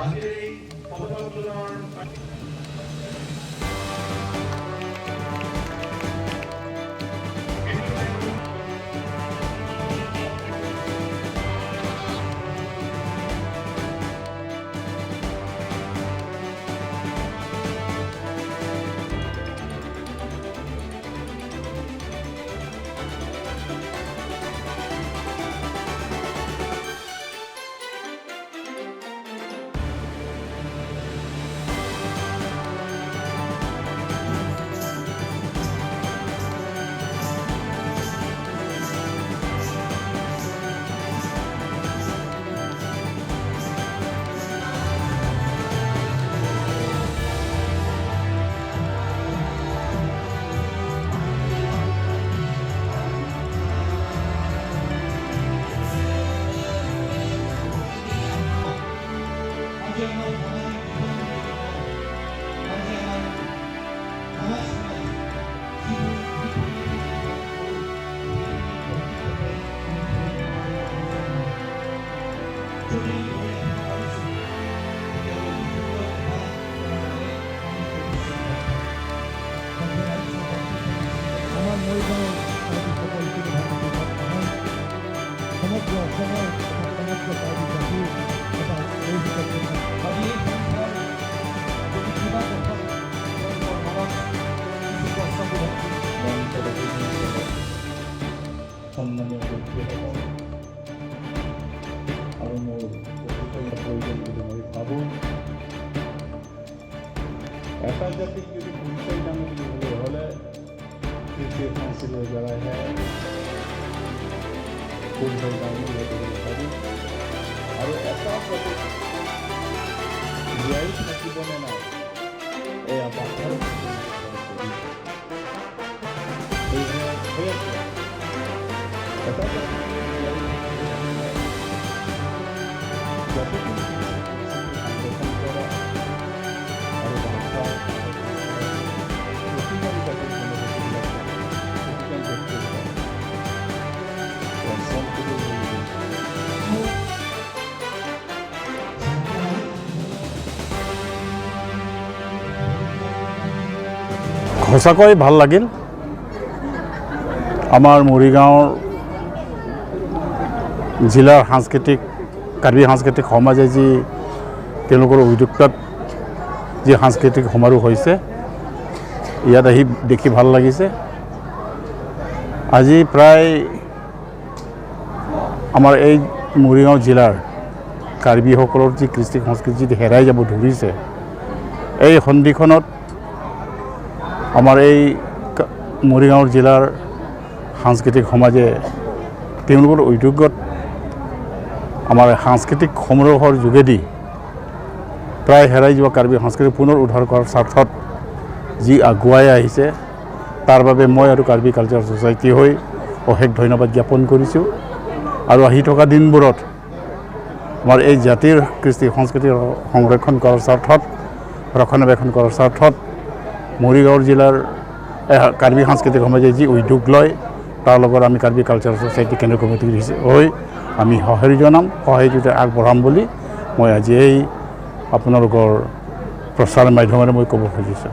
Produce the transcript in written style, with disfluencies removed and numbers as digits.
আজিৰ এই পতাকা উত্তোলনৰ আজি আমাৰ সামাজিক জীৱন বুলি কওঁ, আজি আমাৰ সমাজখনত যিবোৰ ৰীতি নীতি পালন কৰোঁ, সেইখিনি প্ৰকৃততে আমি ধৰি ৰাখিব প্ৰয়োজন। যদি আমি ধৰি ৰাখিব পাৰিছোঁ, তেতিয়াহ'লে অতি সুন্দৰ সমাজ গঠনৰ আমি প্ৰতিশ্ৰুতিবদ্ধ। বন্ধু ৰাইজ, মই বক্তব্য বেছি আমাৰ মৰিগাঁৱৰ কাৰ্বিসকল কোনো ধৰণৰ পৃথক নহয়। সমগ্ৰ অসমৰ তথা সমগ্ৰ কাৰ্বি জাতিৰ এটা বৈশিষ্ট্যপূৰ্ণ আজি এই সন্ধ্যাৰ যদি কিবা কথাত তেওঁলোকৰ মনত কিছু প্ৰশ্নবোধ মঞ্চত অতিথিসকল, সন্মানীয় ব্যক্তিসকল আৰু মোৰ অতিশয় প্ৰয়োজন বুলি মই ভাবোঁ। এটা জাতিক যদি পৰিচয় দাঙি দিবলৈ হ'লে কৃষ্টি সংস্কৃতিৰ দ্বাৰাহে পৰিচয় দাঙি ধৰিব পাৰি আৰু এটা জাতিক জীয়াই থাকিবনে নাই, এয়া ভাষাৰ ওপৰত নিৰ্ভৰ কৰিব। সেয়েহে সেয়েহে এটা জাতি জীয়াই থাকিবলৈ হ'লে জাতিটোৰ কৃষ্টি সংস্কৃতি সংৰক্ষণ কৰা আৰু ভাষা সংৰক্ষণ কৰা প্ৰতিজন জাতিৰ জনগোষ্ঠীবিলাকৰ প্ৰতিজন ব্যক্তিৰ responsible বুলি মই ভাবোঁ। সঁচাকৈ ভাল লাগিল। আমাৰ মৰিগাঁৱৰ জিলাৰ সাংস্কৃতিক কাৰ্বি সাংস্কৃতিক সমাজে যি তেওঁলোকৰ উদ্যোক্তাত যি সাংস্কৃতিক সমাৰোহ হৈছে, ইয়াত আহি দেখি ভাল লাগিছে। আজি প্ৰায় আমাৰ এই মৰিগাঁও জিলাৰ কাৰ্বিসকলৰ যি কৃষ্টি সংস্কৃতি যি হেৰাই যাব ধৰিছে, এই সন্ধিক্ষণত আমাৰ এই মৰিগাঁও জিলাৰ সাংস্কৃতিক সমাজে তেওঁলোকৰ উদ্যোগত আমাৰ সাংস্কৃতিক সমাৰোহৰ যোগেদি প্ৰায় হেৰাই যোৱা কাৰ্বি সংস্কৃতি পুনৰ উদ্ধাৰ কৰাৰ স্বাৰ্থত যি আগুৱাই আহিছে, তাৰ বাবে মই আৰু কাৰ্বি কালচাৰ ছ'চাইটি হৈ অশেষ ধন্যবাদ জ্ঞাপন কৰিছোঁ। আৰু আহি থকা দিনবোৰত আমাৰ এই জাতিৰ কৃষ্টি সংস্কৃতি সংৰক্ষণ কৰাৰ স্বাৰ্থত, ৰক্ষণাবেক্ষণ কৰাৰ স্বাৰ্থত মৰিগাঁও জিলাৰ কাৰ্বি সাংস্কৃতিক সমাজে যি উদ্যোগ লয়, তাৰ লগত আমি কাৰ্বি কালচাৰ ছ'চাইটি কেন্দ্ৰীয় কমিটি হৈ আমি সঁহাৰি জনাম, সহায়যোগে আগবঢ়াম বুলি মই আজি এই আপোনালোকৰ প্ৰচাৰ মাধ্যমেৰে মই ক'ব খুজিছোঁ।